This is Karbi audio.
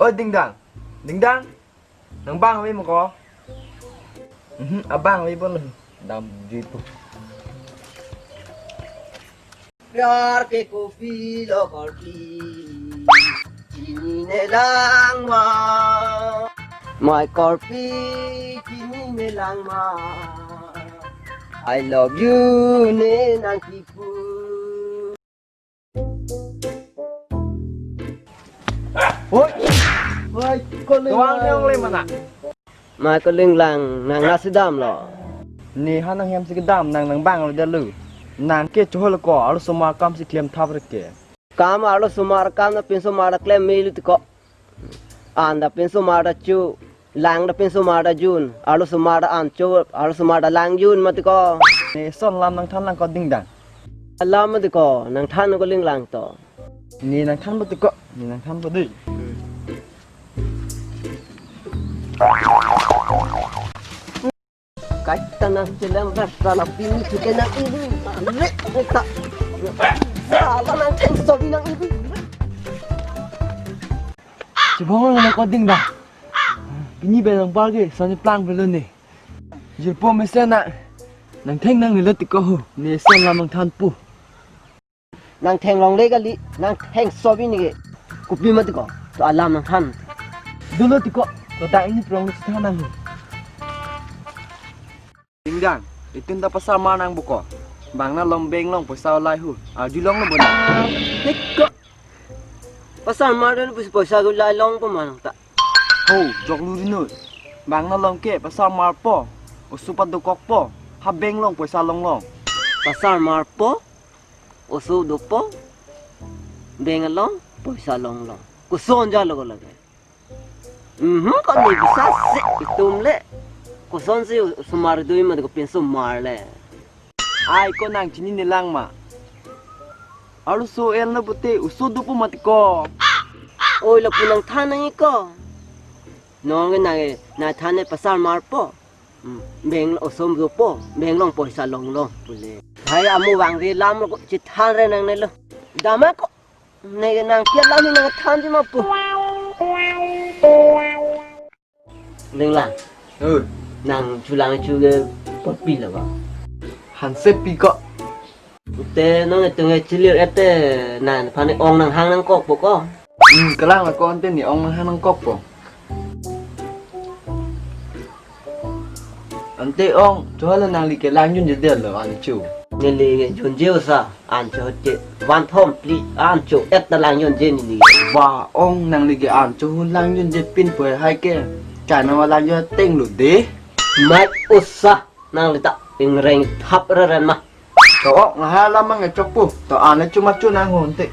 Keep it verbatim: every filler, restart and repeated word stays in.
Oh, Dingdang. Dingdang. Nang bang ave ma ko? Mhm, abang ave bolo. Damji pu. Pyar ke kopi lo korpi, chinine lang ma. My korpi, chinine lang ma. I love you ne nangkipu. Hoi, hoi, ko Linglang. Tuang ne ong le mana? Mai ko Linglang, nang nasi damlo. Ne ha nang hem si kedam, nang nang bang lo dalu. Nang ke chohol ko, arlosomar akam si klem thap reke. Kam arlosomar akam ta pinsomar ta klem melu ti ko. An ta pinsomar ta chu, lang ta pinsomar ta jun, arlosomar ta an cho, arlosomar ta lang jun mati ko. Ne son alam nang than lang ko Dingdang. Alam mati ko, nang than ko Linglang to. Ne nang than mati ko, ne nang than mati. Kaita nang chelang rasa la pini chuke nang ibi. Re, re ta. Sala nang thengsobi nang ibi. Chibong lo ko Dingdang. Pini belang parke, sani plang belo ne. Jirpo mesen na. Nang theng nangne lo ti ko ho. Ne son alam nang than pu. Nang theng longle kali, nang thengsobi ne ke. Kopi mati ko, to alam nang than. Dolo ti ko, to dak ini prong si than nang. Dingdang, itum ta pasar mar nang bo ko. Bang na lom bank along poisa olai hu. Arjulong lo bo na. Tik ko. Pasar mar dolo poisa, poisa ke olai long po ma nang ta. Ho, jok lu rinoi. Bang na lom ke pasar mar po. Oso padokok po. Ha bank along poisa longlong. Pasar mar po. Oso dopo, bank along poisa longlong. Koson jalo ko lake. Mhm, ko ne bisa se itum le. Kosonsi osomar dui mati ko pinsomar le. Ai ko nang chinine lang ma. Arloso el na pute oso dopo mati ko. Oi lapu nang than nang ko. Nong ke nang ke nang than ne pasar mar po. Hmm, bank oso dopo, bank along poisa longlong pule. Hai amu vangve alam lo ko chithan re nangne lo. Dama ko, ne nang ke alam nang thanji ma pu. Linglang. Oh. Nang chulang chu ke potpi lo ba. Hanse pi ko. Te nong etung e chilir ete nang aphan ne ong nang hang nangkok po ko. Hmm, kalang la ko ante ne ong nang hang nangkok po. Ante ong, chohol nangli ke lang junje det lo an chu. Neli ke junje usa, an cho che, van thom pli, an cho et ta lang junje neli. Ba ong nangli ke an cho hun lang junje pin po hai ke. Chai nang lang jun teng lo de. Mai usa, nangli ta ingreng thap reren ma. To ok, nang ha alam mang chok pu. To an le chuma chu nang hon te.